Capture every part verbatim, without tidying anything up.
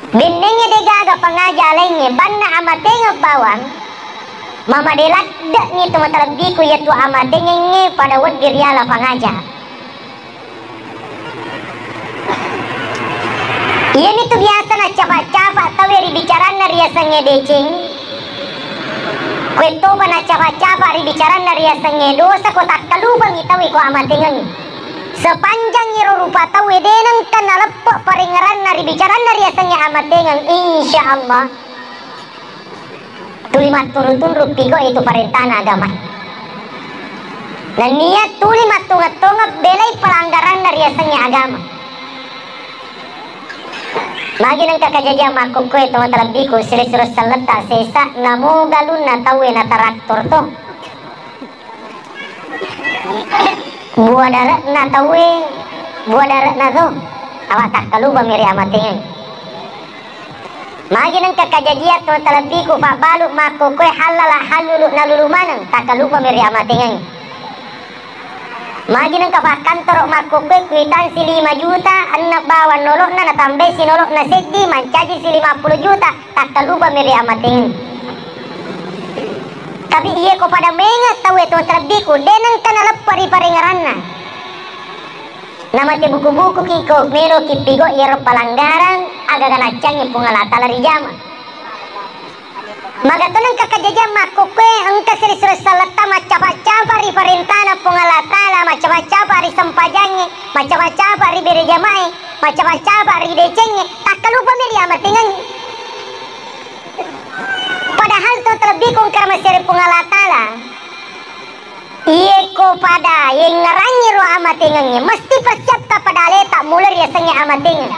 Bennengnge degaga pangaja alaingnge, banna amatengeng bawang, mamadeladde'ni to matalebbiku iyatu amatengengnge pada wedding riala pangaja. Iyanitu biasa naccapa-capa tauwe ri bicaranna riasengnge deceng. Kuettopa naccapa-capa ri bicaranna riasengnge dosa, ko takkalupangngi tauwe ko amatengengngi. Sepanjang iro rupa tauwe de nengka naleppe parengngeranna ri bicaranna riasengnge amatengeng, insya Allah tuli mattunru-tunru pigo itu parentana agama. Nennia tuli mattunga-tunga belai pelanggaranna riasengnge agama. Magi nengka kajajiang makkukkoe to matalebbiku, silessureng selletta sesa namo galunna tauwe na traktor to. Bua dare'na tauwe, bua dare'na to, awa takkalupami ri amatengeng. Magi nengka kajajiang to matalebbiku, pabbalu makkukkoe hallala hallulu nalulu maneng, takkalupami ri amatengeng. Magi nengka pakkantoro makkukkoe kuitansi lima juta, enneng bawang nolo'na, natambai sinolo'na seddi, mancaji si lima puluh juta, takkalupami ri amatengeng. Tapi iye ko pada mengeng tauwe to matalebbiku, de nengka naleppe ri parengngeranna. Namate buku-bukuki ko meloki pigo iyaro palanggarang, agaga naccangi Puang Allah Taala rijama. Maga to nengka kajajiang makkukkoe engka silessureng selletta maccapa-capa ri parentana Puang Allah Taala, maccapa-capa ri sempajangnge, maccapa-capa ri berejamae, maccapa-capa ri decengnge, takkalupami ri amatengengnge. Padahal to matalebbiku engka masere Puang Allah Taala. Iye ko pada yengngerangngi ro amatengengnge, mesti persiapka pada aleta mulai riasengnge amatengeng.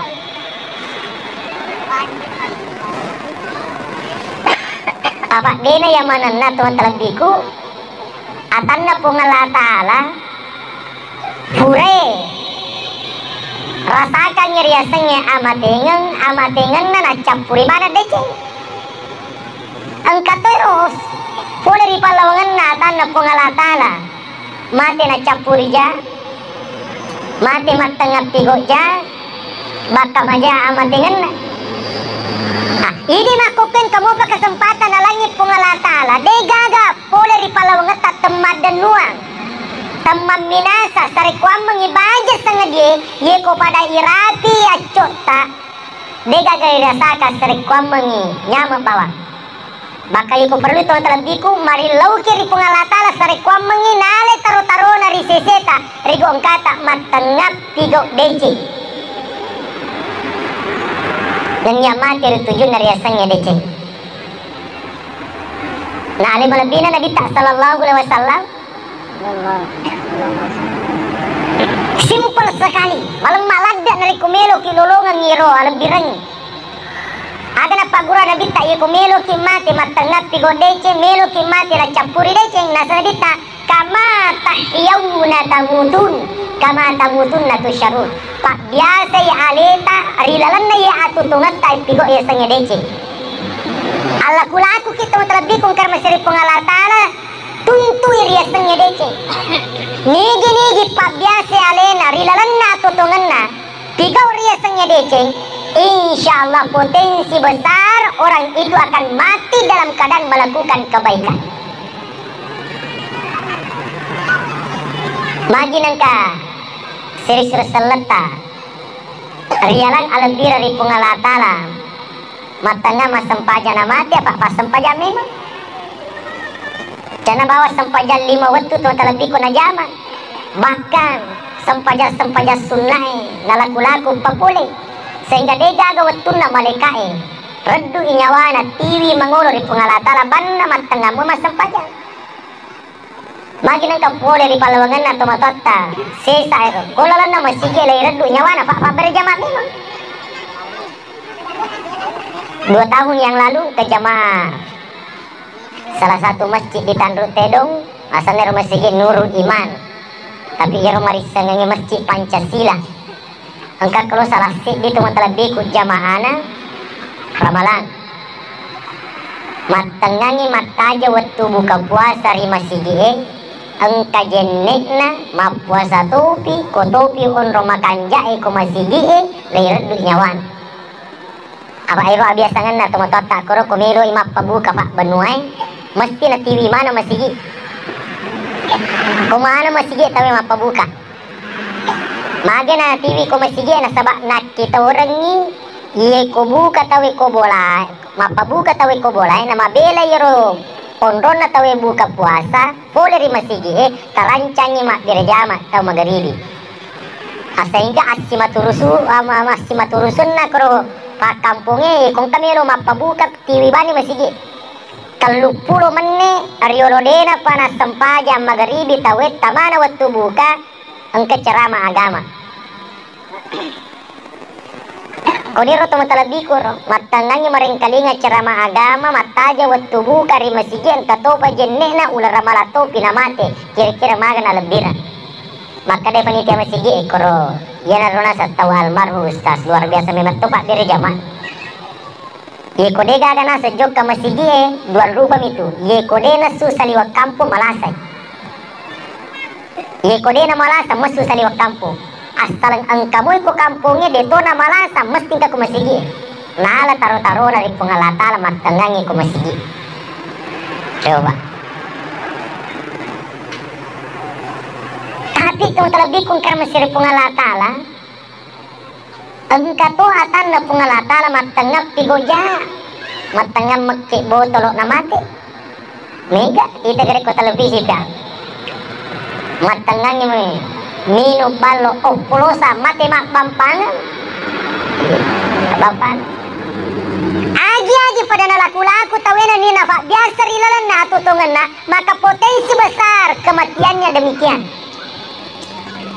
Apa dena iya manenna to matalebbiku, atanna Puang Allah Taala, purae rasakangngi riasengnge amatengeng, amatengenna naccappuri maneng deceng. Engka to ero pole ri pallawangenna atanna Puang Allah Taala, mate naccappuri ja, mate mattengnga pigo ja, bakka maja amatengenna. Ah, idi makkukkoe engka mopa kesempatan nalangi Puang Allah Taala, de gaga pole ri pallawangetta temmaddennuang, temmamminasa, sarekkuammengngi baja sangedie, iye ko pada irapi accotta, de gaga irasaka sarekkuammengngi nyameng bawang. Bakka iko perlu to talebbiku, marilauki ri Puang Allah Taala sarekkuammengngi nalai taro-tarona ri seseta, ri gau engkata mattengnga pigau deceng. Nennia mate ri tujunna riasengnge deceng. Na ale malebbina Nabitta sallallahu alaihi wasallam, simple sekali, malemma ladde narekko meloki lolongengngi ro alebbirengnge. Aga napaggura Nabitta, iyako meloki mate mattengnga pigau deceng, meloki mate naccappuri deceng, nasaba Nabitta, "Kama tahyauna tamutun, kama tamutunna tusyarun." Pabbiasai aleta ri lalenna iye atutungetta pigau yasengnge deceng. Allaku-lakuki to talebbiku engka ri masere Puang Allah Taala, tuntui riasengnge deceng. Nigi-nigi pabbiasai alena ri lalenna atutungenna pigau riasengnge deceng, insya Allah potensi besar orang itu akan mati dalam keadaan melakukan kebaikan. Magi nengka siri-siri selletta rialang alebbireng ri Puang Allah Taala. Mattengnga massempajang na mate, apa passempajang memang. Cana bawa sempajang lima wettu to talebbiku najama. Bahkan sempajang-sempajang sunnae nalaku-laku papole. Sehingga degaga wettunna malaika'e reddu'i nyawana tiwi mangolo ri Puang Allah Taala banna mattengngammu massempajang. Magi nengka pole ri pallawangenna tomatoatta, sesa ero. Ko lalenna masigi laireddu nyawana, pa-, pabbere jama memang. Dua tahun yang lalu ke jamaah salah satu masjid di Tanru Tedong, asalnya rumah masjid Nurul Iman. Tapi iyaro marissengengngi masjid Pancasila. Engka kelo salah seddi tu matalebbiku jamaahna Ramalang. Mattengngangngi mattaja wettu buka puasa ri masigi'e, engka jenne'na mappuasa topi, ko topi onrong makanja'e ko masigi'e, leireddu nyawana. Apa ero abiasangenna tomatoatta koro, ko meloi mappabuka pabbenuae, mesti natiwi maneng masigi. Ko maneng masigi tauwe mappabuka. Mage natiwi ko masigi, nasaba nakkitorengngi iye ko buka tauwe ko bola, mappabuka tauwe ko bolae, namabela iyaro onronna tauwe buka puasa pole ri masigi e, tarancangngi mabbere jama tau magaribi. Sehingga assimaturusu-, am-, am-, assimaturusunna koro pakkampongnge, ko engka melo mappabuka tiwi bani masigi. Telluppulo menne riolo denapa nassempajang magaribi tauwe, tamana wettu buka, engka ceramah agama. Koniro to matalebbiku ro, mattengngangngi marengkalinga ceramah agama, mattaja wettu buka ri masigi, engka topa jenne'na, uleng ramalang topi namate, kira-kira maga nalebbireng. Makkeda panitia masigi e koro, iyanaro naseng tau almarhum Ustaz, luar biasa memang to pabbere jama. Iye ko de gaga naseng jokka masigi e, dua rupa mitu. Iye ko de nesu saliweng kampong, malasai. Iye ko de namalasa, messu saliweng kampong. Assaleng engka moi ko kampongnge, de to namalasa, mesti engka ko masigi. Nala taro-tarona ri Puang Allah Taala mattengngangngi ko masigi. Coba. Tapi to talebbiku engka masiri Puang Allah Taala, engka to atanna Puang Allah Taala mattengngang pigoja, mattengngang mekke botolo namate. Mega ita gare ko televisi ka. Mattengngangngi mi-, minung ballo, oh, polosa, mate mabbampangeng. Bampang. Agi-agi pada nalaku-laku tauwe nennia nafabbiasa ri lalenna atutongenna, maka potensi besar kematiannya demikian.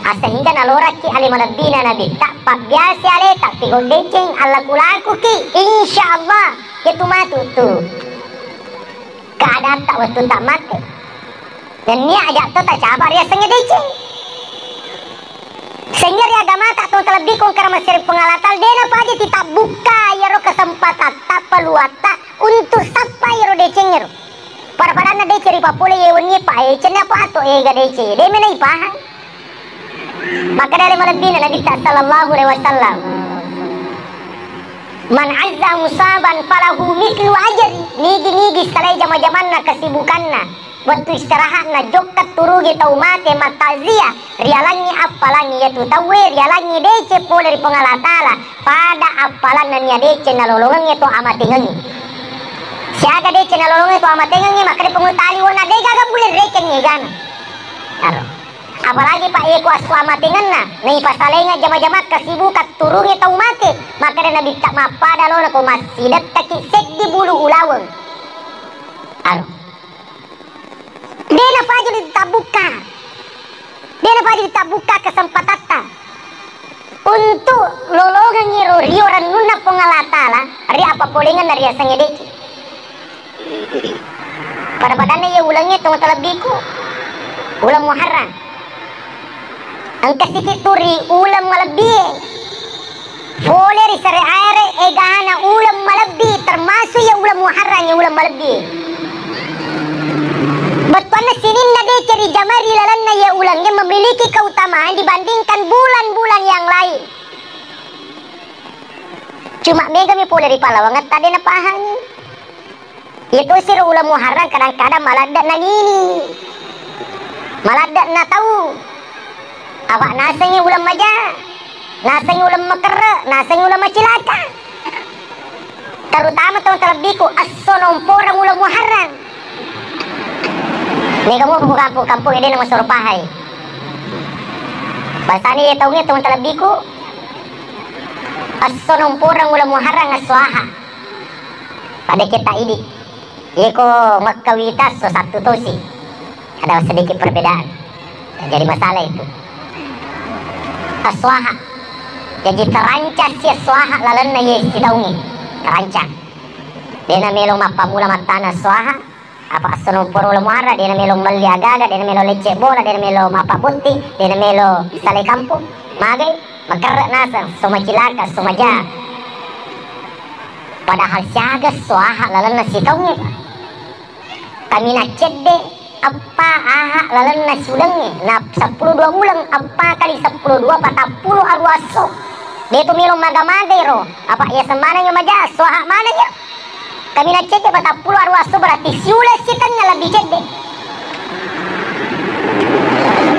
Ah, sehingga nalorakki ale malebbina Nabitta, pabbiasa aleta, pigau deceng, allaku-lakuki, insya Allah, yetu matu tu keadaanta wettutta mate. Nennia aja to tacaba riasengnge deceng. Sehingga ri agamata to talebbi ko engka masiri Puang Allah Taala, de napaja titabbukka iyaro kesempatatta, peluatta untuk sappa iyaro decengngero. Pada-padanna deceng ripapole ye wennie paecenna pato ega deceng, de mena ipahang. Makkeda ale malebbina Nabitta sallallahu alaihi wasallam, "Man azza musaban falahu mithlu ajri." Nigi-nigi salai jama-jamanna kesibukanna, wettu istirahatna, jokka turugi tau mate, mattaziah, rialangngi appalangngi iyatu tauwe, rialangngi deceng pole ri Puang Allah Taala, pada appalanna nennia deceng nalolongengnge to amatengengnge. Siaga deceng nalolongengnge to amatengengnge, makkeda Puang Taala, wona degaga mulle rekeng egana. Aro. Apalagi pa eko esso amatengenna, naipasalengeng jama-jamang kesibukan turungnge tau mate, makkeda Nabitta, mappada lona ko massidettaki seddi bulu ulaweng. Aro. De napaja ditabukka. De napaja ditabukka kesempatatta untuk lolongengngi ro rio rennunna Puang Allah Taala ri appapolengenna riasengnge deceng. Pada-padanna iya ulengnge to talebbiku, uleng Muharram. Engka siki tu ri uleng malebbie. Pole ri sare are egana uleng malebbi, termasuk iya uleng Muharram, iya uleng malebbi. Bettuanna sininna deceng rijamai ri lalenna iya ulengnge memiliki keutamaan dibandingkan bulan-bulan yang lain. Cuma megami pole ri pallawangetta de napahangi. Iyatu siro uleng Muharram kadang-kadang maladde' nangini. Maladde' natau. Apa' nasengngi uleng maja, nasengngi uleng makerre', nasengngi uleng macilaka. Terutama tau talebbiku, esso nomporeng uleng Muharram. Mega mua ko kampong-kampong ede na masoro pahai. Basani ye taungnge tau talebbiku, esso nomporeng uleng Muharram esso aha. Pada kita idi. Yeko makkawita esso Sattu tosi. Ada sedikit perbedaan. Jadi masalah itu. Esso aha. Jadi terancang si esso aha lalenna ye sitaungnge. Terancang. Dena melo mappamula mattana esso aha. Apa esso nomporo uleng Muharram, dena melo melli aga-aga, dena melo lecce bola, dena melo mappabotti, dena melo salai kampong. Magai, makerre' naseng, esso macilaka, esso maja. Padahal siaga esso aha lalenna sitaungnge, Pak. Kaminang cedde, eppa aha lalenna siulengnge, na seppulo dua uleng, eppa kali seppulo dua, patappulo arua esso. De' tu melo maga-maga iro. Apa' iya semmaneng maja, soha maneng ya. Kaminang cedde' patappulo aruwa esso berarti siuleng sitengnga lebbi cedde'.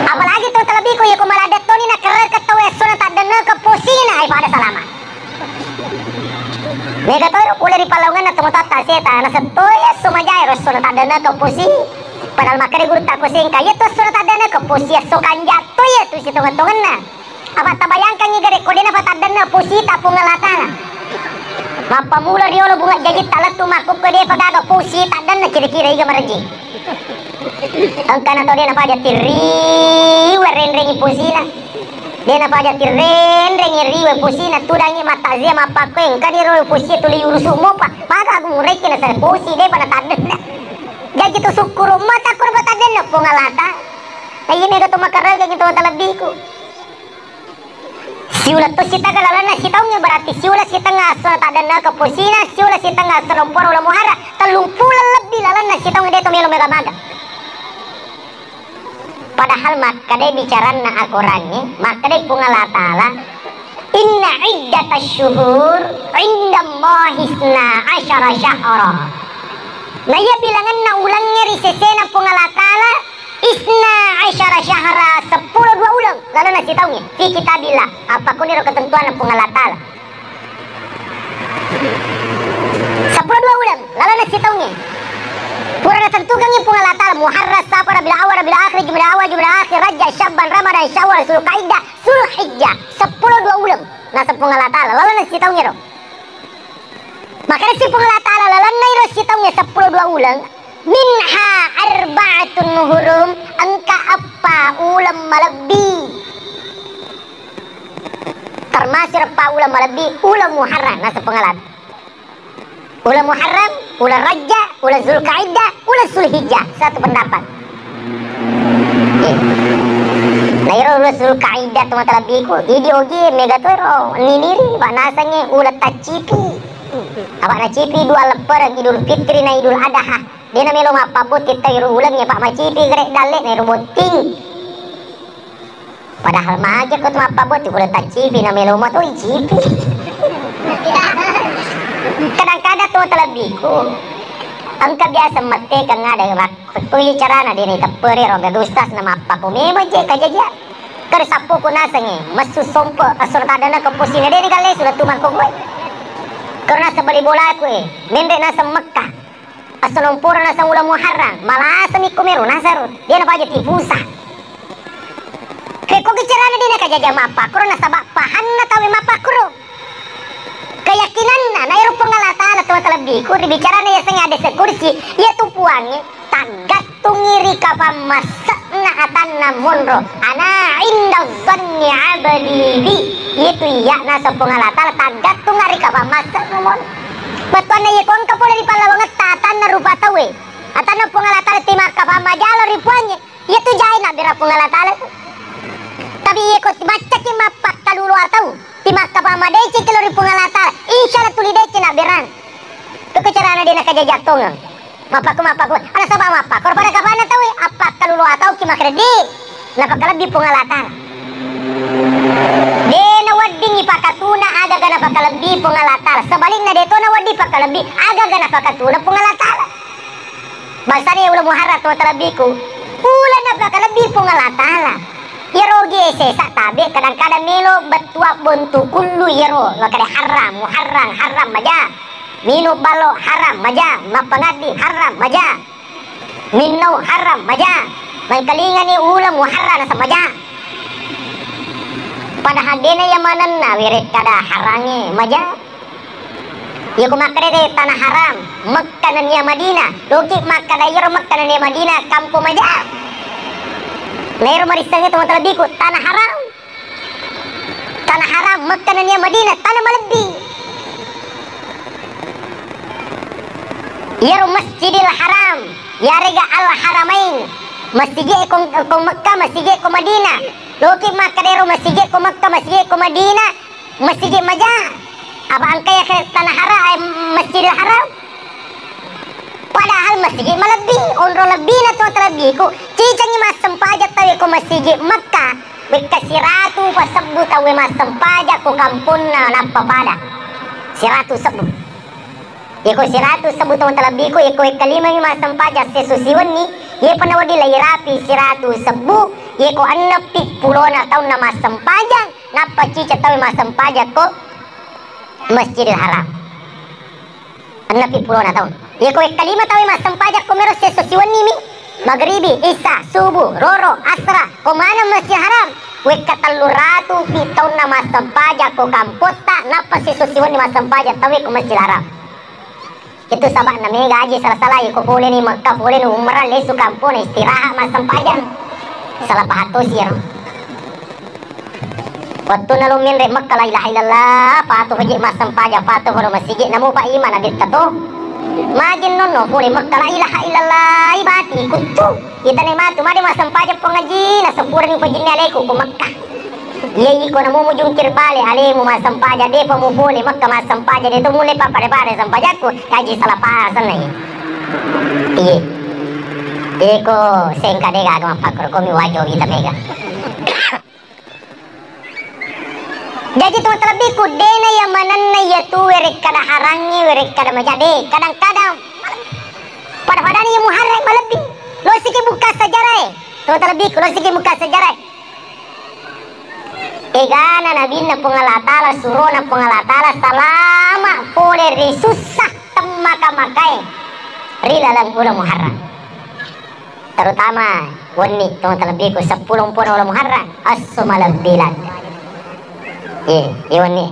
Apalagi to talebbiku, iya ko maladde' toni nakerrekeng tau essona taddenne' ke posina, ai pada salama. Mega to iro pole ri pallaunganna to matoa taseta, nasettoi esso majae ro essona taddenne' ke posi. Padahal makkeda gurutta ko sengka, iya to essona taddenne' ke posi esso kanja to iya tu sitongeng-tongenna. Apa' tabayangkangngi gare' ko de' napataddenne' posita Puang Allah Ta'ala. Mappammula riolo bunga jajitta lettu makkukku de' pa gaga posi taddenne' kira-kira iga marejji. Engkana to de' napaja tirriwe renrengngi posina. De' napaja tirrenrengngi riwe posina, tudangngi mattazia mappakkoe engka de' ro posi tuli urusu' mopa. Maka aku murekki nasare posi de' pa nataddenne'. Jaji tu sukkuru' mata ko napataddenne' Puang Allah Ta'ala. Nah, iya mega to makarega gitu talebbiku. Siuleng to sitengnga lalenna sitaungnge, berarti siuleng sitengnga esso taddenne' ke posina, siuleng sitengnga esso lomporo uleng Muharram, tellumpuleng lebbi lalenna sitaungnge de' to melo maga-maga. Padahal makkeda bicaranna akorangnge, makkeda Puang Allah Ta'ala, "Inna iddatasy syuhur indallahi isna asyara syahra." Na iya bilangenna ulengnge ri sesena Puang Allah Ta'ala, isna asyara syahra, seppulo dua uleng lalenna sitaungnge, fi kitabillah, appakuniro ketentuanna Puang Allah Ta'ala. Seppulo dua uleng lalenna sitaungnge. Pura natentukangngi Puang Allah Ta'ala, Muharram, Safar, Rabiul Awal, Rabiul Akhir, Jumadil Awal, Jumadil Akhir, Rajab, Sya'ban, Ramadan, Syawal, Zulkaidah, Zulhijjah. Seppulo dua uleng naseng Puang Allah Ta'ala lalenna sitaungngero. Makkedasi Puang Allah Ta'ala lalenna iro sitaungnge seppulo dua uleng, minha arba'atun hurum, engka eppa uleng malebbi. Termasuk eppa uleng malebbi, uleng Muharram naseng Puang Allah. Uleng Muharram, uleng Rajab, uleng Zulkaidah, uleng Zulhijjah. Satu pendapat. Nah, iro uleng Zulkaidah tu mata lebbiku, idi ogi mega tu ro niniri, Pak, nasengnge uleng taccipi. Apa' nacipi dua leppereng, Idul Fitri na Idul Adha. De' namelo mappabotting tau iro ulengnge, Pak, macipi gare' dalle' na iro botting. Padahal maja ko tu mappabotting, ko taccipi na melo mato icipi. Kadang-kadang tu talebbiku, engka biasa mettekeng ada mak-, kui carana de' naitepperi ro, gaga ustaz na mappako memang je kajaja. Kare sappo ko nasengnge, messu sompe, esso taddenne' ke posina de' ni galle sudah tumang ko koe. Karena sebeli bolaku e, menre' naseng Mekka. Esso lomporo naseng uleng Muharram, malasemi ko mero nasaro, de' napaja tipusa. Rekko bicarana de' nakajaja mappakkoro nasaba' pahanna tauwe mappakkoro. Keyakinanna, na ero Puang Allah Ta'ala to talebbiku, ri bicarana yasengnge hadis kursi, iyatu Puangnge taggattungngi ri kapang masse'na atanna monro. Ana inda zanni abdi bi. Iyatu iya naseng Puang Allah Ta'ala taggattungnga ri kapang masse'na monro. Bettuanna iya ko engka pole ri pallawangetta atanna rupa tauwe. Atanna Puang Allah Ta'ala timakkapa majjalo ri Puangnge, iyatu jae nabbera Puang Allah Ta'ala. Tapi iya ko maccaki mappakkalulu atau timakkapa madeceng ki lo ri Puang Allah Ta'ala, insya Allah tuli deceng nabberang. Pekko carana de' nakajaja tongeng. Mappakko, mappakko. Nasaba' mappakko pada kapanna tauwe, appakkalulu atau ki makkeddi. Napakalebbi Puang Allah Ta'ala. De' nawedding ipakatuna aga-aga napakalebbi Puang Allah Ta'ala. Sebalikna de' to nawedding pakalebbi aga-aga napakatuna Puang Allah Ta'ala. Bangsana uleng Muharram to talebbiku. Uleng napakalebbi Puang Allah Ta'ala. Iyaro ogi sesa tabe' kadang-kadang melo bettua bontu kullu iyaro. Makkeda haram, Muharram, haram maja. Minung ballo haram maja. Mappangaddi haram maja. Minnau haram maja. Mangkalingani uleng Muharram naseng maja. Padahal de'na iya manenna werekkada harangnge maja. Iya ku makkeda de' tanah haram, Mekka nennia Madinah. Loki makkeda iyaro Mekka nennia Madinah kampong maja. Na ero marissengnge to talebbiku tanah haram. Tanah haram, Mekka nennia Madinah, tanah malebbi. Iyaro Masjidil Haram, yarega Al Haramain, masigi ko, ko Mekka, masigi ko Madinah. Loki makkeda ero masigi ko Mekka, masigi ko Madinah, masigi maja. Apa engka iya ke tanah haram, eh, Masjidil Haram? Padahal masigi malebbi, onro lebbina to talebbiku. Cicengngi massempajang tauwe ko masigi Mekka. Wekka siratu pasebbu tauwe massempajang ko kamponna nappa pada. Siratu sebbu. Yeko siratu sebbu tau talebbiku, yeko wekka lima mi massempajang sesso siwenni, yepa nawedding lairapi siratu sebbu, yeko enneng pi pulona taunna massempajang, nappa ciceng tauwe massempajang ko Masjidil Haram. Enneng pi pulona taung. Yeko wekka lima tauwe massempajang ko mero sesso siwenni mi, magribi, isya, subuh, roro, asra, ko maneng Masjid Haram. Wekka tellu ratu pi taunna massempajang ko kampotta, nappa sesso siwenni massempajang tauwe ko Masjid Haram. Itu saba'na mega aji sala-sala, yeko pole ni Mekka, pole ni umrah, lesu kampona istirahat massempajang. Salah paham tosi iyaro. Wettunna lo menre Mekka, la ilaha illallah, patuh je massempajang, patuh pole masigi, namupa iman abitta to. Magi nonno pole Mekka, la ilaha illallah, ibati kuttu. Itane matu, made massempajang Puang Haji, nasempurani upajinna aleku ko Mekka. Iya, iko namu mujungkir bale alemu massempajang, depa mupole Mekka massempajang, de to mulle pappada-pada sempajakku, kaji salah paham senna. Iya. Iko sengka de gaga mappakkoro, komi wajo wita mega. Jaji, tau talebbiku, dena iya manenna iya tu werekkada harangnge, werekkada maja, de, kadang-kadang pada-padani iya Muharram malebbi. Losiki bukka sejarah e. Tau talebbiku, losiki bukka sejarah e. Egana nabinna Puang Allah Taala, surona Puang Allah Taala, salama pole ri sussa temmaka-makae ri laleng uleng Muharram. Terutama wenni, tau talebbiku, seppulo mpona uleng Muharram, esso malebbi ladde. Ye, ye wenni.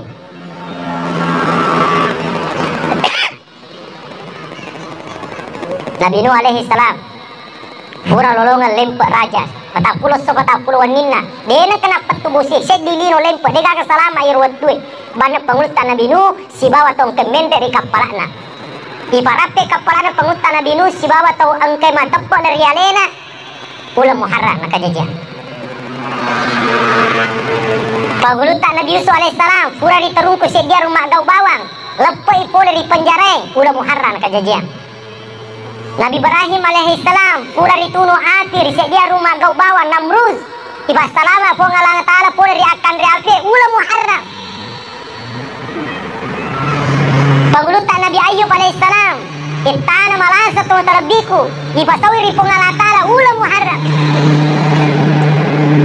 Nabi Nuh alaihi salam pura lolongeng lempe raja, patappulo esso patappulo wenninna, de nengka nappettu bosi, seddi lino lempe, de gaga salama iyaro wettue. Banna pangulutta Nabi Nuh sibawa tau engka menre ri kappala'na. Iparappe kappala'na pangulutta Nabi Nuh sibawa tau engka mateppe ri alena, uleng Muharram nakajajiang. Pangulutta Nabi Yusuf alaihissalam pura riterungku seddi arung maggau bawang, leppe'i pole ri penjarae, uleng Muharram nakajajiang. Nabi Ibrahim alaihissalam pura ritunu api ri seddi arung maggau bawang Namrud, ipassalama Puang Allah Taala pole ri akkanre api, uleng Muharram. Pangulutta Nabi Ayub alaihissalam, ittana malasa tau talebbiku, ipasaui ri Puang Allah Taala, uleng Muharram.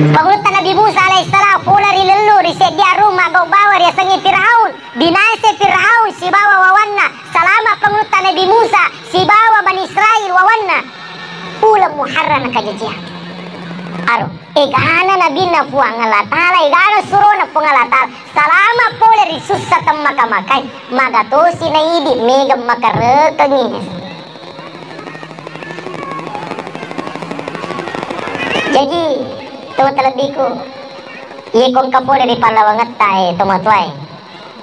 Pangulutta Nabi Musa alaihissalam pura ri lellu ri seddi arung maggau bawang riasengnge Firaun, binasai Firaun sibawa wawanna, salama pangulutta Nabi Musa sibawa Bani Israil wawanna, uleng Muharram nakajajiang. Aro, egana nabinna Puang Allah Taala, egana surona Puang Allah Taala, salama pole ri sussa temmaka-makae, maga tosi naidi mega makarekengngi. Jaji, tau talebbiku, iye ko engka pole ri pallawangetta, e, tomatoae,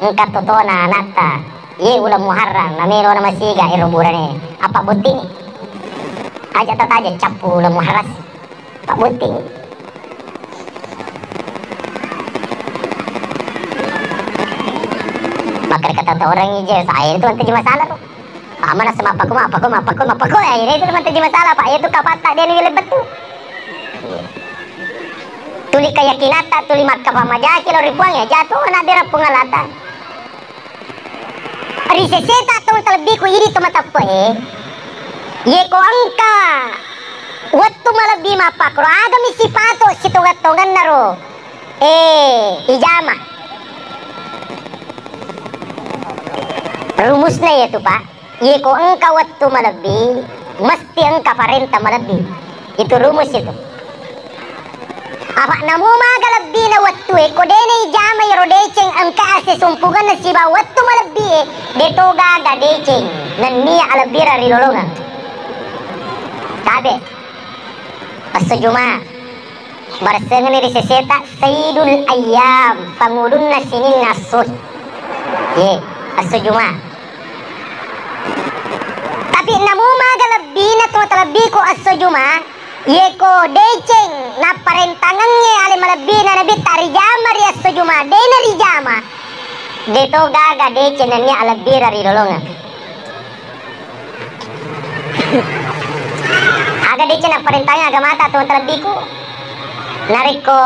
engka totona anatta, iye uleng Muharram, namelona masiga ero burane, apa botting? Aja tataja cappu uleng Muharram. Pabbotting. Makkeda kata orang ije, saya itu nanti masalah tuh. Mana sama apa kok, apa kok, apa kok, apa kok, ya, ini itu nanti masalah, Pak. Itu kapatta dia nih lebet tuh. Tuli keyakinan tak, tuli makka pamajaki lo ripuang ya, jatuh anak dia Puang Allah Taala. Ri seseta tau talebbiku idi to mateppe'e, yeko engka wettu malebbi mappakkoro, agami sipato sitongeng-tongengna ro, eh, ijama. Rumusna iyatu, Pak. Yeko engka wettu malebbi, mesti engka parenta malebbi. Itu rumus itu. Apa namo maga lebbina wettue, ko de naijama iyaro deceng engka assesumpungenna sibawa wettu malebbie, de to gaga deceng nennia alebbireng ri lolongeng. Tabe. Esso Juma. Baressengengni ri seseta Sayyidul Ayyam, pangulunna sininna essoe. Ye, esso Juma. Tapi namo maga lebbina to talebbiku esso Juma, yeko deceng napparentangengnge ale malebbina Nabitta rijama ri esso Juma, de narijama, de to gaga deceng nennia alebbireng ri lolongeng. Aga deceng napparentangeng agamata to talebbiku? Narekko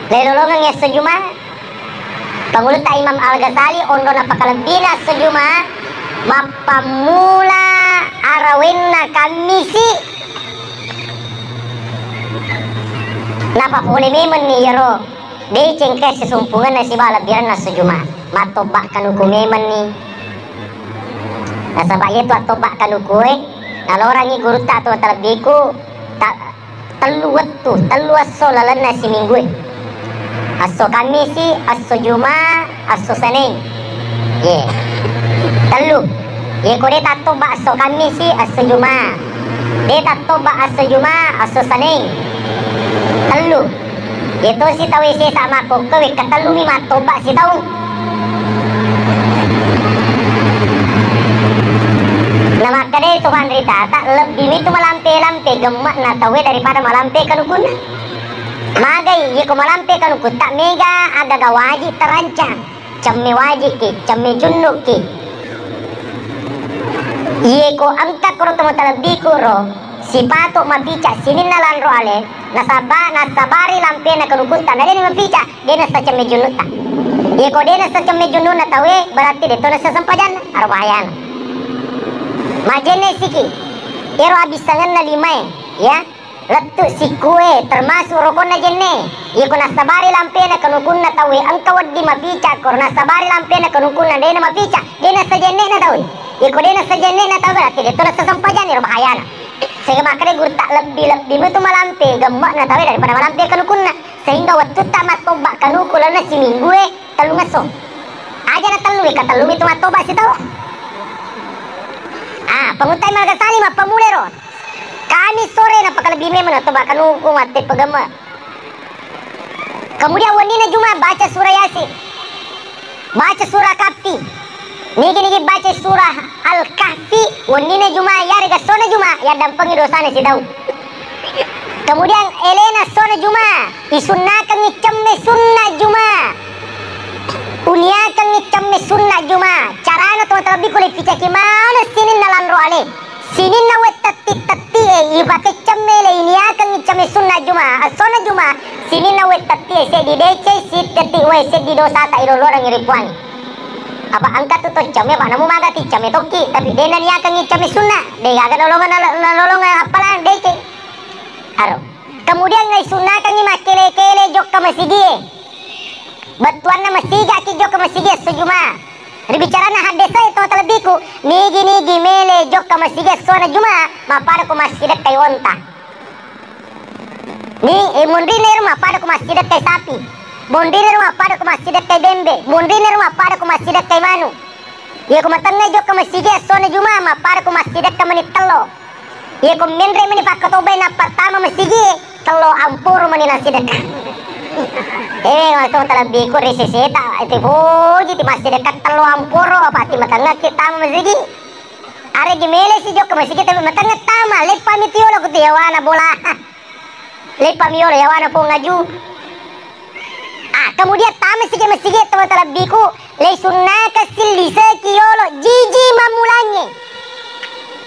lelolongengngi esso Juma, Pangulutta Imam Al-Ghazali onrong napakalebbina esso Juma, mappammula arawenna Kammisi, napapole memenni iyaro deceng engka sisumpungenna sibawa lebbirenna esso Juma. Mattobba kanuku memenni. Nasaba iyetu attobba kanukue nalorangi gurutta to talebbiku ta-, tellu wettu, tellu esso lalenna siminggue. Esso Kammisi, esso Juma, esso Seneng. Ye. Tellu. Ye ko de tattobba esso Kammisi, esso Juma. De tattobba esso Juma, esso Seneng. Tellu. Ye tosi tau sesa makkokko wekka tellumi mattobba sitaung. Namakkeda to panritata, lebbi mitu malampe-lampe gemme'na tauwe daripada malampe kanukunna. Magai, yeko malampe kanukutta mega agaga waji terancang, cemme wajiki, cemme junnuki. Yeko engka koro to matalebbiku ro, sipato mapica sininna lanro ale, nasaba-, nasabari lampena kanukutta, na deni mapica, de nassa cemme junnutta. Yeko de nassa cemme junnunna tauwe, berarti de to nassa sempajanna, aro bahayana. Majenne siki, ero abissangenna limae, ya, lettu sikkue, termasuk rokonna jenne. Yeko nasabari lampena kanukunna tauwe, engka wedding mapica, koro nasabari lampena kanukunna de na mapica, de nassa jennena tauwe. Yeko de nassa jennena tauwe, berarti de to nassa sempajanna, ero bahayana. Sehingga makkeda gurutta lebbi-lebbi metu malampe gemme'na tauwe daripada malampe kanukunna. Sehingga wettutta mattobba kanuku lalenna siminggue tellungesso. Aja na tellu, ka tellu mitu mattobba sitau. Ah, Pangulutta Imam Al-Ghazali mappamulero. Kami sore napakalebbi memang nattobba kanuku matte pegemme. Kemudian wennina Juma baca surah Yasin. Baca surah Kahfi. Nigi-nigi baca surah Al-Kahfi, wennina Juma, yarega essona Juma, yaddampengi dosana sitau. Kemudian elena essona Juma, isunnakengngi cemme sunna Juma. Uniakengngi cemme sunna Juma. Carana to terlebbi kule picaki maneng sininna lanro ale. Sininna we tetti-tetti e, ipake cemme le iniakengngi cemme sunna Juma, essona Juma, sininna we tetti e seddi deceng, si tetti we seddi dosata ilolorengngi ri Puang. Apa engka tu to cemme, apa namu maga ti cemme tokki, tapi de naniakengngi cemme sunna, de gaga nolongan, nolongan appalang deceng. Aro. Kemudian ngai sunnakengngi makkele-kele jokka masigi e. Bettuanna masiga ki jokka masigi esso Juma. Ribicaranna haddese to talebbiku, nigi-nigi mele jokka masigi essona Juma, mappada ko massidekkai onta. Ni, eh, monrinna ero mappada ko massidekkai sapi. Monrinna ero mappada ko massidekkai bembe. Monrinna ero mappada ko massidekkai manu. Iya ko matengnga jokka masigi essona Juma, mappada ko massidekka meni tello. Iya ko menre meni pakkatobbai nappa tama masigi, tello amporo meni nassidekka. Eh, mato talebbiku ri seseta, ete poji ti massidekka tello amporo, apa ti matengnga ki tama masigi. Aregi mele si jokka masigi, tapi matengnga tama, leppa mi tiolo ku tu yawana bola. Leppa mi yolo yawana pong aju. Ah, kemudian tama sigi masigi to talebbiku, le sunnaka silliseki yolo jiji mammulangnge.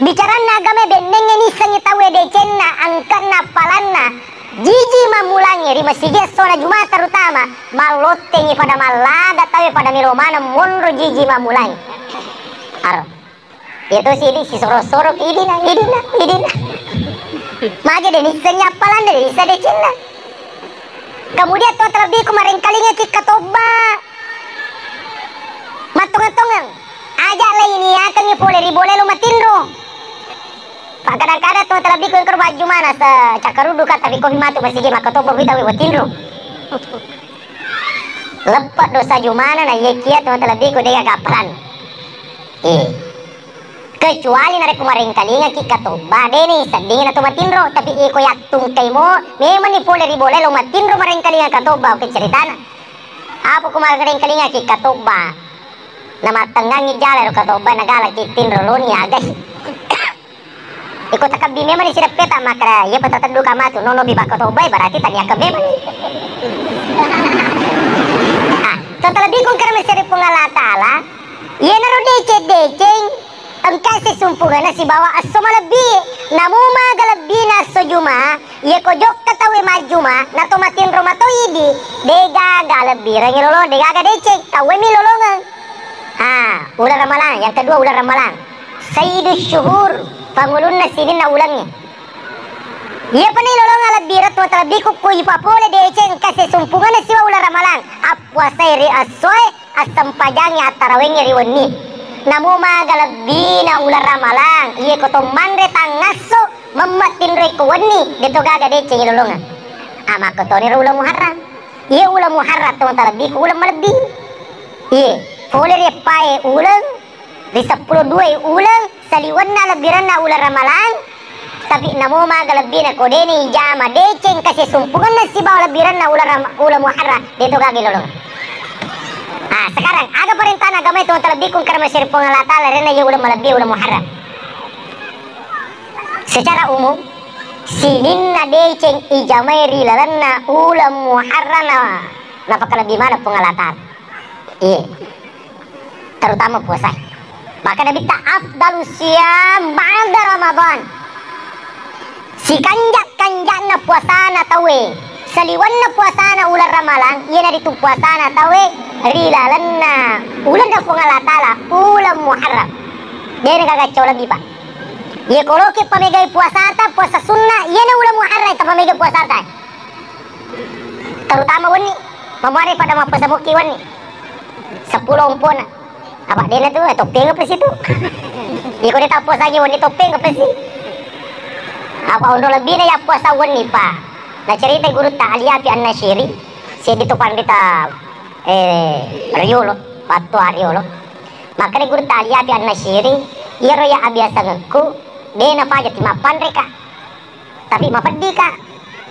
Bicaranna agama bennengnge nissengngi tauwe decenna, angkanna, appalanna. Jiji mammulangnge ri masigi essona Juma terutama, mallottengi pada mallaga tauwe pada melo maneng monro jiji mammulangnge. Aro. Iya tosi idi sisoro-soro, idina, idina, idina. Magi de nissengngi appalanna, de nisseng decenna. Kemudian to talebbiku marengkalingaki katobba. Mattongeng-tongeng. Aja lainiakengngi pole ri bola lo matinro. Pak kadang-kadang to talebbiku engkaro baju mana se cakkaruddu ka tapi kopi matu masigi makkatobba wita we matinro. Leppa dosa Jumana na iyakiya to talebbiku de gaga appalan. Eh. Kecuali narekko marengkalingaki katobba, deni sedding na to matinro, tapi iko yattungkai mo, memang ni pole ri bola lo matinro marengkalinga katobba, oke ceritana. Apa ko marengkalingaki katobba? Na mattengngangi jala ro katobba, na galaki tinro loni agai. Iko takabbi memang ni sideppeta makkeda, iya pa tatedduka matu, nono bi pakkatobbai, berarti taniakkeng memang ni. Ah, to talebbi kongkara mesere Puang Allah Ta'ala, iyanaro deceng-deceng, engka sesumpungenna sibawa esso malebbi. Namo maga lebbina esso Juma, iyako jokka tauwe majjuma, nato matinro mato idi, degaga lebbirengngi lolong, degaga deceng, tauwe mi lolongeng. Ah, uleng Ramalang, yang kedua uleng Ramalang. Sayyidus syuhur, pangulunna sininna ulengnge. Iyapa ni lolong alebbireng to talebbiku, ku ipapole deceng engka sesumpungenna sibawa uleng Ramalang. Appuasai ri essoe, assempajangngi attarawengnge ri wenni. Namo maga lebbina uleng Ramalang, iyako to manre tangngasso, memme tinroi ko wenni, deto gaga deceng lolongeng. Ah, makkotoniro uleng Muharram. Iya uleng Muharram to talebbiku uleng malebbi. Iye, pole ri eppae uleng, ri seppulo dua uleng, saliwenna lebbirenna uleng Ramalang, tapi namo maga lebbina ko deni ijama deceng kasi sumpungenna sibawa lebbirenna uleng Ram-, uleng Muharram, deto gaga lolong. Ah, sekarang aga parentana agamae to talebbiku engka ri masiri Puang Allah Taala, renna iya uleng malebbi uleng Muharram. Secara umum, sininna deceng ijamai ri lalenna uleng Muharram na, napakalebbi maneng Puang Allah Taala. Iya. Terutama puasa. Maka Nabitta, "Afdalu siyam ba'da Ramadan." Sikanja-kanjana puasana tauwe, saliwenna puasana uleng Ramalang, iyanaritu puasana tauwe ri lalenna ulenna Puang Allah Taala, uleng Muharram. Dena gaga cau lebbi, Pak. Iya, ko loki pamegai puasata, puasa sunna, iyana uleng Muharram tapamegai puasata. Terutama wenni, mamuare pada mappuasa mokki wenni. Seppulo ompona. Apa dena tu, eh, toppeng apa sih tu? Iya, ko de tappuasangi wenni toppeng apa sih? Apa onro lebbina ya puasa wenni, Pak. Naceritai gurutta Ali Api An-Nasyiri, seddi tu panrita, eh, riolo, patto riolo. Makkedai gurutta Ali Api An-Nasyiri, iyaro ya abiasangekku, de napaja ti mappanreka. Tapi mapeddika.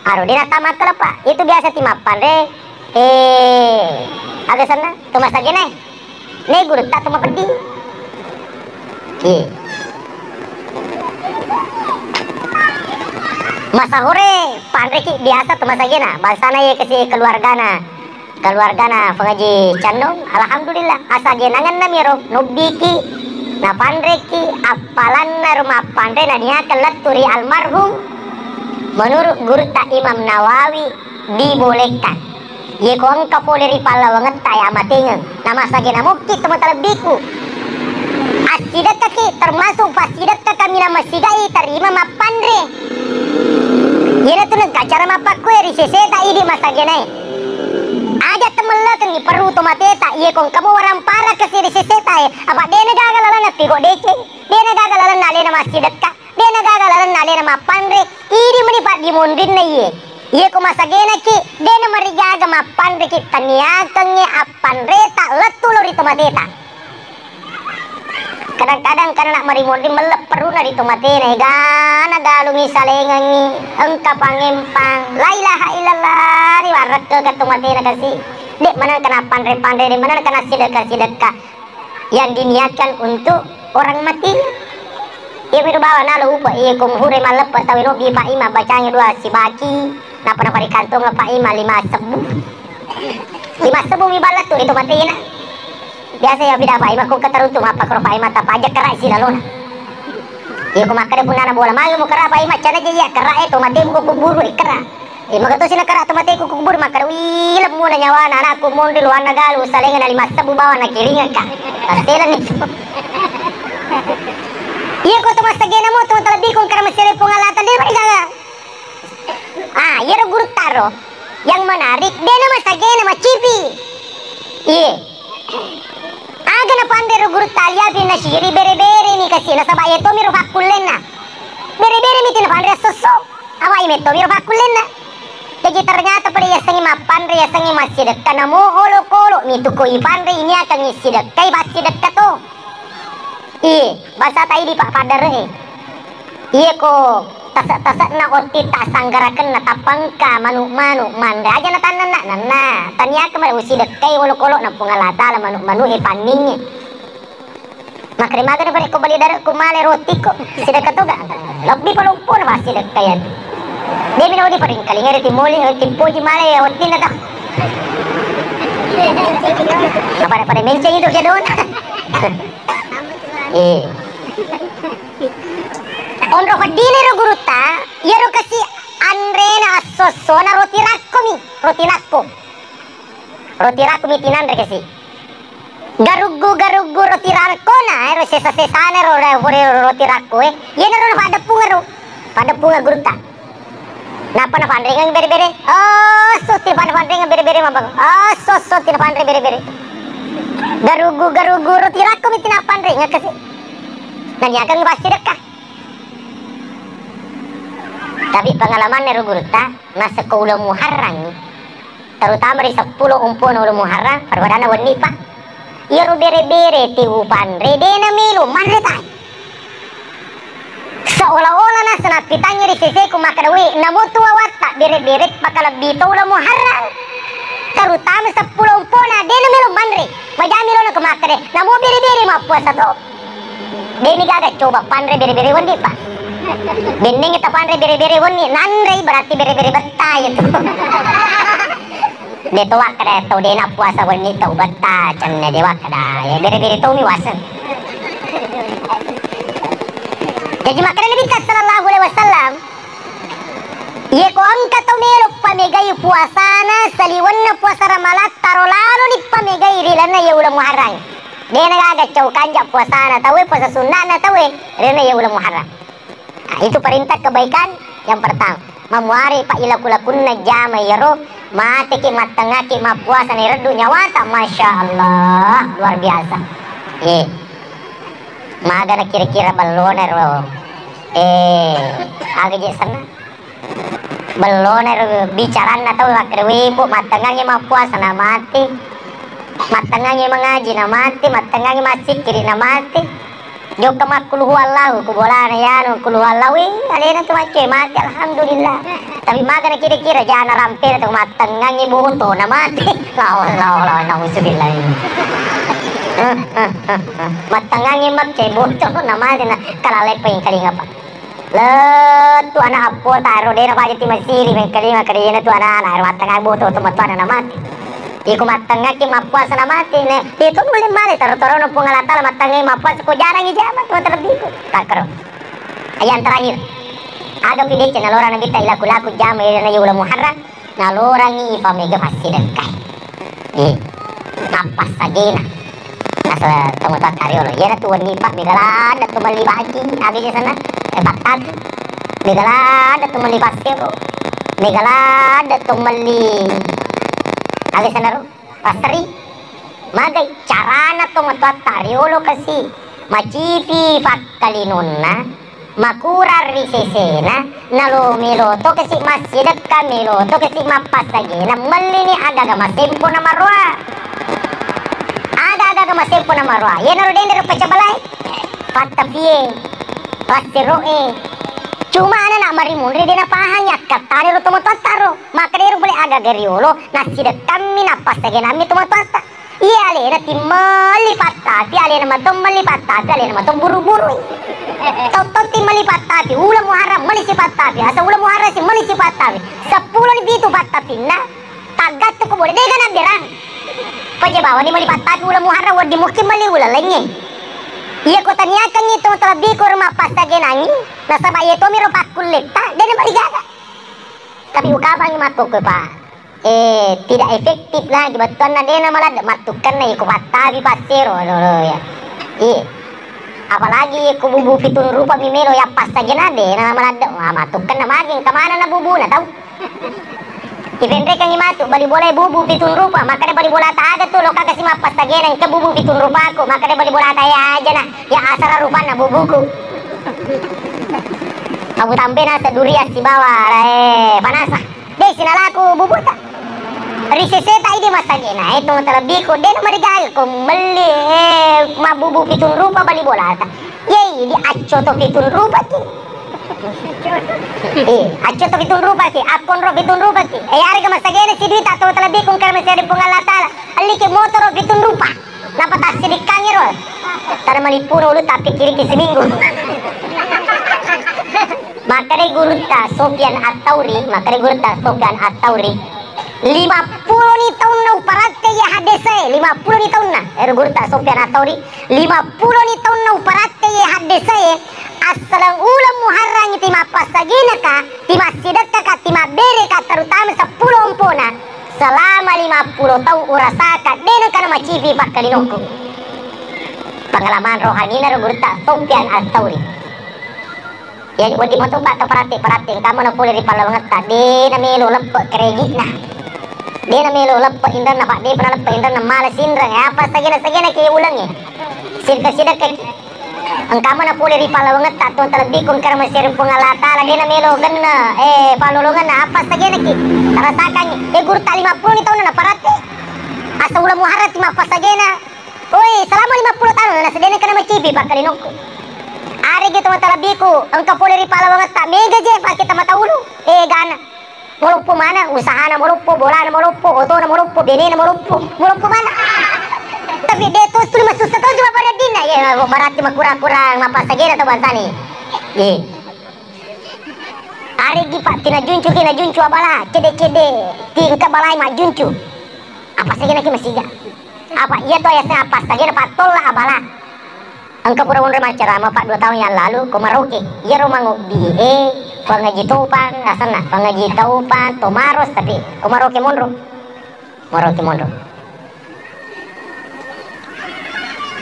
Aro de natama kelepa. Itu biasa ti mappanre, eh, aga senna? To masagenae. Ne gurutta to mapeddi. Iya. Masahore panreki biasa to masagena. Bangsana ye kasi keluargana. Keluargana Pengaji Cannong, alhamdulillah, asagenangenna miro, nobbiki, napanreki, appalanna ro mappanre naniakeng lettu ri almarhum, menurut gurutta Imam Nawawi, dibolehkan. Ye ko engka pole ri pallawangetta ya matengeng, namasagena mokki to matalebbiku. Assidekkaki, termasuk passidekka kaminang massigai tarima mappanre. Iyanatu nengka cara mappakkue ri seseta idi masagenae. Aja temellekengngi perru to mateta, iye ko engkamo warampara kasi ri sesetae, apa dena gaga lalenna pigau deceng, dena gaga lalenna alena massidekka, dena gaga lalenna alena mappanre, idi meni paddimonrinna iye. Iye ko masagenaki, dena marigaga mappanreki, taniakengngi appanreta lettu lao ri to mateta. Kadang-kadang kan anak marimonri melle perruna ri tomatena, egana galungi salengengngi, engka pangempang, la ilaha illallah, ri warrekkega tomatena kasi. Dek maneng kena panre-panre, dek maneng kena sidekka-sidekka yang diniatkan untuk orang mati. Iya miru bawa nalo upa, iya ko muhure malleppe tawe no bi Pak Imam bacangi dua sibaki, napa napa ri kantong Pak Imam lima sebbu. Lima sebbu mi balla tu ri tomatena. Biasa ya bida Pak Imam ko keteruntu mappakkoro Pak Imam tapaja kerak isi lalona. Iya ko makkeda punnana bola, magi mo kerak Pak Imam, cana je iya kerak e, tomatemu ko kuburu e kerak. Eh, maka tosi na kerak tomateku ko kuburu, makkeda, "Wih, lemmuna nyawana anakku, monri luanna galu, salengana lima sebbu bawang na kiringekka." Taselenni. Iya ko to massagena mo, to talebbi ko engkara masere Puang Allah Taala, de marigaga. Ah, iyaro gurutta ro yang menarik, dena masagena macipi. Iye. Aga napanre ro gurutta Ali Api Nasiri, bere-bere mi kasi, nasaba iya tomiro pakkullenna. Bere-bere mi ti napanre assosso. Awai metto miro pakkullenna. Jaji ternyata pada yasengi mappanre, yasengi massidekka, namo olokolo mi tu ko ipanre, ini akan sidekkai, massidekka to. Iye, basa tai di Pak Padare. Iye ko tase-tase'na otti tassanggarakenna, tappa engka manu'-manu' manre aja na tannanna, nanna taniakke mare usidekkai olokolo'na Puang Allah Taala manu'-manu'e panningnge. Makkeda magana pare ko bali dare'ku male roti ko, sidekka toga. Lebbi pa lompona massidekka iya. De' mi nawedding paringkalinga ri timoli, timpoji male ottinna tau. Pada-pada menceng itu kedona. Eh. Onro peddiniro gurutta, iyaro kasi anrena esso-essona roti rakkomi, roti rakko. Roti rakkomi tinanre kasi. Garuggu-garuggu roti rakkona, ero sesa-sesana ro, ro, ro, roti rakko, eh. Iyanaro napaddeppungero. Paddeppungeng gurutta. Nappa napanrengeng bere-bere. Oh, sutti napanrengeng bere-bere mabang. Oh, so, sutti napanre bere-bere. Garuggu-garuggu roti rakkomi tinappanrengeng kasi. Naniakeng passidekka. Tapi pengalamanna ro gurutta, nasekko uleng Muharram, terutama ri seppulo umpona uleng Muharram, pada-padanna wenni pa. Iyaro bere-bere ti upanre, de namelo manre tai. Seolah-olah nasa nappitangngi ri seseku makkeda, "We, namo tu wawatta bere-bere pakalebbi to uleng Muharram." Terutama seppulo umpona, de namelo manre. Majami lona ko makkeda, "Namo bere-bere mappuasa to." Deni gaga coba panre bere-bere wenni, Pak. Benneng tapanre bere-bere wenni, nanrei berarti bere-bere betta itu. De to wakkeda to de nappuasa wenni to betta, cenne de wakkeda. Ya bere-bere to mi waseng. Jadi makkeda Nabi sallallahu alaihi wasallam, "Ye ko engka to melo pamegai puasana saliwenna puasa Ramalang, taro lalo ni pamegai ri lalenna ye uleng Muharram." Dena gaga cau kanja puasana tauwe, puasa sunnana tauwe, rena ya uleng Muharram. Nah, itu perintah kebaikan yang pertama. Mamuare pa ilaku-lakunna jama iyaro, mateki mattengngaki mappuasa na ireddu nyawata, Masya Allah, luar biasa. Eh, magana kira-kira bellona ro. Eh, aga je senna? Bellona ero bicaranna tau makkeda, "We, Mbok, mattengngangngi mappuasa na mate. Mattengngangngi mangaji na mate, mattengngangngi massikkiri na mate. Jokka makkulu huwallahu ku bolana yanu kulu huwallahu, we, alena tu macce mate, alhamdulillah." Tapi magana kira-kira jana rampena tu mattengngangngi boto na mate. La haula wala quwwata illa billah. Mattengngangngi macce boto na mate na kalaleppeng kalinga, Pak. Lettu anak appota ero, dena paja ti masiri mengkalima, kadena tu anak-anak ero mattengnga boto to matuana na mate. Iko mattengngaki mappuasa na mate ne. Itu nulle male taro-taro no Puang Allah Taala mattengngai mappuasa ko jarangi jama to terlebih ko. Takkaro. Yang terakhir. Aga pideceng nalora Nabitta ilaku-laku jama ero na uleng Muharram. Nalorangngi ipamega passidekkai. Eh, nappassagena. Nasaba tomatoatta riolo. Iyanatu wenni pa mega ladde to melli baju, aga je sana? Eh, battatu. Mega ladde to melli passero. Mega ladde to melli, aga sana ro? Passeri. Magai carana tomatoatta riolo kasi macipi fakkalinonna, makurang ri sesena, nalo melo to kasi massidekka, melo to kasi mappassagena, mellini aga-aga masempo na maroa. Aga-aga masempo na maroa. Iyanaro denre pecah belai. Pattapie, passeroe. Cuma anak marimunri de napahangi akkattana ro tomatoatta ro. Makkedaro pole aga-aga riolo, nassidekkammi, nappassagenammi tomatoatta. Iya alena timmelli pattapi, alena mato melli pattapi, alena mato buru-burui. Tau-tau timmelli pattapi, uleng Muharram melli si pattapi, asa uleng Muharram si melli si pattapi. Seppulo ni pitu pattapinna, taggattu ko bole, dega nabberang. Paja bawani melli pattapi uleng Muharram, wedding mukki melli uleng laingnge. Iya ko taniakangngi to terlebih ko rumah passagenangngi, nasaba iya tomiro pakkulletta, dena merigaga. Tapi ukapangngi makkokkoe, Pak. Eh, tidak efektif lagi bettuanna, dena maladde mattukkenna iko pattabi passero, aduh, aduh, ya. Iya. Apalagi ko bubu pitung rupa mi melo ya passagena, dena maladde. Wah, mattukkenna magi, engka manenna bubuna tau. Ipenrekengngi matu bali bola bubu pitung rupa, makkeda bali bola ta aga tu, lo kagasi mappassagena, engka bubu pitung rupaku, makkeda bali bola ta ya aja na, ya asara rupanna bubuku. Abu tampe nasa durian sibawa, eh, panasa. De sinalaku bubuta. Ri seseta idi massagena, eh, tong terlebih ko de namarigaga ko melli, eh, mabbubu pitung rupa bali bolata. Ye idi accoto pitung rupa ki. Eh, accoto pitung rupa ki, akkonro pitung rupa ki. Eh, arega massagena si duita tong terlebih ko karena masih ada Puang Allah Taala. Alliki motoro pitung rupa. Napa tassidikkangi ro? Tana malippuro ulu tapikkiriki seminggu. Makkedai gurutta Sofyan At-Tauri, makkedai gurutta Sofyan At-Tauri, lima puluh ni taunna uparakkai Iya haddesae, lima pulo ni taunna. Ero gurutta Sofyan At-Tsauri, lima pulo ni taunna uparatte iye haddesae. Assaleng uleng Muharrangngi ti mappassagenaka, ti massidekkaka, ti mabbereka, terutama seppulo ompona. Selama lima pulo taung urasaka, de nengka namacipi pakkalinokku. Pengalaman rohanina ro gurutta Sofyan At-Tsauri. Jadi wedding matu, Pak, to perhati-, perhati, engka mana pole ri pallawangetta, de namelo leppe kreditna. De namelo leppe inrenna, Pak, de pernah leppe inrenna, mala sinreng. Eh, apa sagena-sagena ki ulengnge. Sidekka-sidekka ki. Engka mana pole ri pallawangetta, to terlebih kun karena masih Puang Allah Taala, de namelo genne, eh, pallolongenna, apa sagena ki. Tarasakangngi. Eh, gurutta lima pulo ni taunna na perhati. Asa uleng Muharram ti mappasagena. Oi, selama lima pulo taung, na sedene kena macipi pakkalinokku. Aregi to matalebbiku, engka pole ri pallawangetta, mega je pake tamata ulu. Eh, gana. Maloppo mana, usahana maloppo, bolana maloppo, otona maloppo, benena maloppo, maloppo mana. Tapi de to tuli masussa to cuma pada dina, ya, berarti makurang-kurang mappasagena to bangsani. Eh. Aregi, Pak, tinajuncu ki, najuncu abala, cede-cede, ti engka balai majuncu. Apa sagena ki masiga. Apa iya to ya, apa sagena pattolla abala. Engka pura monro maccarama, Pak, dua tahun yang lalu, ko Maroke. Iyaro mangobbi e, Pangaji Topang, asenna, Pangaji Topang, Tomaros, tapi ko Maroke monro. Maroke monro.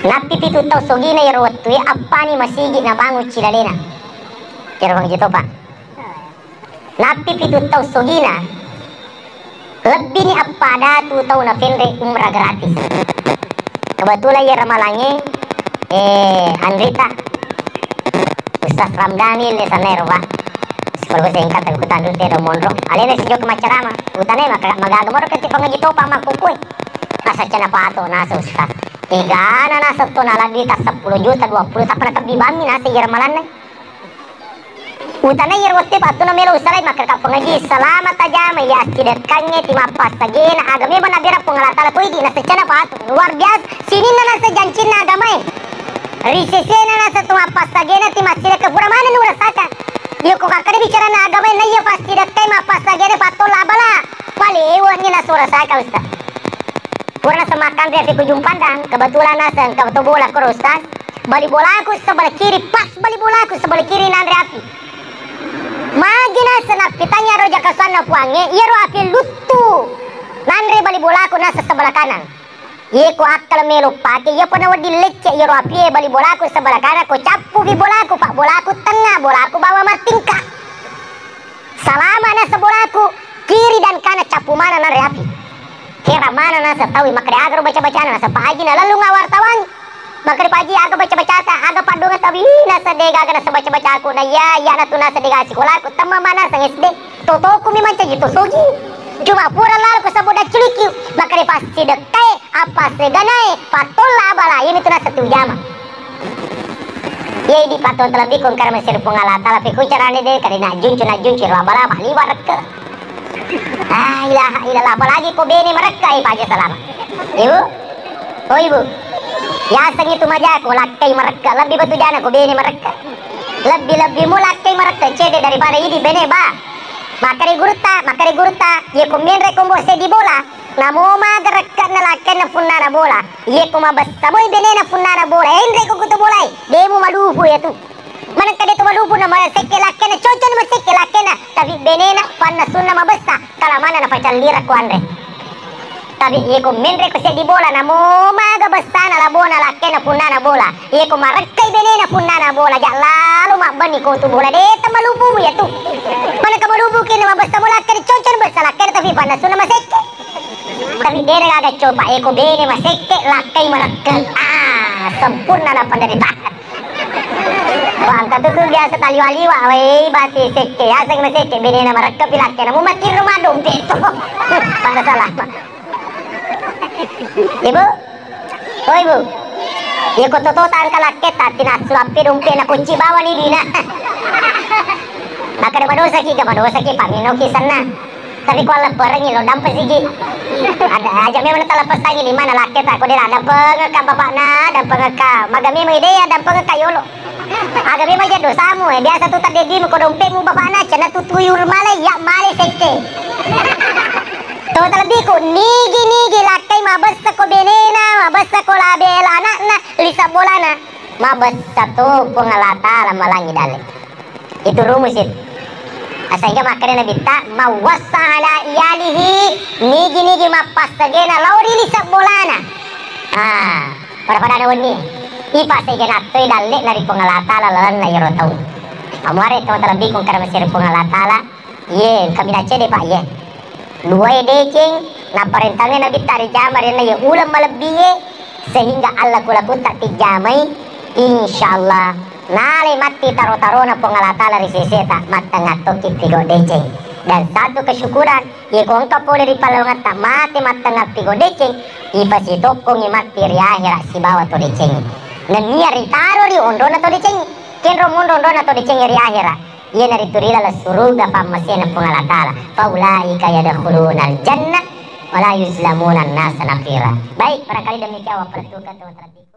Nappi pitu tau sogina iyaro wettue, appani masigi nabangun cilalena. Iyaro Pangaji Topang. Nappi pitu tau sogina, lebbini appada tu tau nafenre umrah gratis. Kebetulan iya ramalangnge, eh, Andrita, Ustaz Ramdhani le sanai ro, Pak. Sekolah singkat aku tandu te do monro. Alena si jokka maccarama. Utanai maka magaga moro keti Pangaji Topang makkukue. Asa cena pato nasa Ustaz. Egana nasa to nala duit seppulo juta, dua puluh, tappa nakebbi bammi nasa iya ramalanna. Utanai iyaro wettue pattunna melo usalai, makkedaka Pangaji, selama tajama iya assidekkangnge ti mappassagena, aga memang nabiara Puang Allah Taala ko idi, naseccana patu. Luar biasa, sininna nasa jancinna agamae. Ri sesena nasa tu mappassagena ti massidekka pura manenni urasaka. Iya ko kakkeda bicarana agamae, naiya passidekkai mappassagena pattolla abala. Palewanni nasa urasaka, Ustaz. Purana semakkanre api ku Jumpandang, kebetulan naseng engka to bola koro, Ustaz. Bali bolaku sebelah kiri, pas bali bolaku sebelah kiri nanre api. Magi naseng nappitanya ro jaka suanna Puangnge, iyaro api luttu. Nanre bali bolaku naseng sebelah kanan. Iye ko akkala melo pake, iya pona wedding lecce iyaro api e, bali bolaku sebelah kanan, ko cappu bi bolaku, pak bolaku tengah, bolaku bawa mattingka. Salama nasa bolaku, kiri dan kanan cappu mana nanre api. Hera mana nasa taui, makkeda aga ro baca-bacana, nasa Pak Haji nalellung wartawan. Makkeda Pak Haji aga baca-bacata, aga paddongeng taui, nasa de gaga nasa baca-bacaku, na iya, iya natu nasa de gaga sikolaku, temma mana nasa S D. Totoku mi mancaji to sogi. Cuma pura lalo ko sabodda culiki, makkeda passidekkai, apa seganae, pattolla abala, iyami tu nasa tujama. Iya idi patto terlebih ko engka masiri Puang Allah Taala, pekko carane de kade najuncu, najuncu ro abala maliwa rekke. La ilaha illallah, apalagi ko bene marekke, eh, paja salama. Ibu? Oh, Ibu. Yaseng itu maja ko lakkai marekke, lebbi batu jana ko bene marekke. Lebbi-lebbi mu lakkai marekke cede daripada idi bene ba. Makkeda gurutta, makkeda gurutta, ye ko menre ko mbo seddi bola, namo maga rekkenna lakkainna punnana bola. Iye ko mabessa moi benena punnana bola, enre ko kutu bolai, demu malupu iyatu. Manengka de to malupu na masekke lakkena, cocok na masekke lakkena, tapi benena pannasunna mabessa, kala mana na pacallira ko anre. Tapi iye ko menre ko seddi bola, namo maga bessana labona lakkena punnana bola. Iye ko marekkai benena punnana bola, ja lalo mabbenni ko tu bola, de to malupumu iyatu. Manengka malupu kena mabessa mo lakkena, cocok na bessa lakkena, tapi pannasunna masekke. Tapi de gaga coba, eh, ko bene masekke, lakkai marekke. Ah, sempurna na penderitaan. Wah, engka tu, tu biasa taliwa-liwa, wei, bati sekke, aseng masekke, benena marekke, pi lakkena mu matirru maddompe to. Pada salama. Ibu? Oh, Ibu. Iya ko toto tangka lakketa, tina sulappe dompe na kunci bawani dina. Makkeda madosaki, ga madosaki, paminoki senna. Tapi ko allepperengngi lo dampesiki. Ada aja memang taleppesangi lima na lakketa, ko dela dampengekka bapakna, dampengekka. Maga memang ide ya dampengekka yolo. Aga memang ja dosamu, eh. Biasa tu taddeddimu ko dompetmu bapakna, cena tu tuyul male, ya male sekke. To talebbiku, nigi-nigi lakkai mabessa ko benena, mabessa ko labe anakna, lisa bolana, mabessa to Puang Allah Ta'ala malangi dalle. Itu rumus itu. Sehingga makkeda Nabitta, "Mawassa ala iyalihi," nigi-nigi mappassagena lao ri lisa bolana. Ah, pada-pada wenni. Ipasegena toi dalle na ri Puang Allah Ta'ala lalenna iyaro tau. Amare to talebbiku karena masih ri Puang Allah Ta'ala. Ye, engka minacce de, Pak, ye. Duae deceng, naparentangnge Nabitta rijama ri anna ye uleng malebbie, sehingga allaku-lakutta tijamai, insyaallah nalai matti taro-tarona Puang Allah Ta'ala ri seseta, mattengnga tokki pigo deceng. Dan satu kesyukuran, ye ko engka pole ri pallawangetta mate mattengnga pigo deceng, ipasitokkongi matti ri ahera sibawa to deceng. Nennia ritaro ri onrona to deceng, kenro monro onrona to deceng ri ahera. Iyanaritu ri laleng suruga pammasena Puang Allah Ta'ala. Faulaika yadkhulunal jannah wala yuzlamuna nasa naqira. Baik, barangkali demikian wappalettuka teman-teman.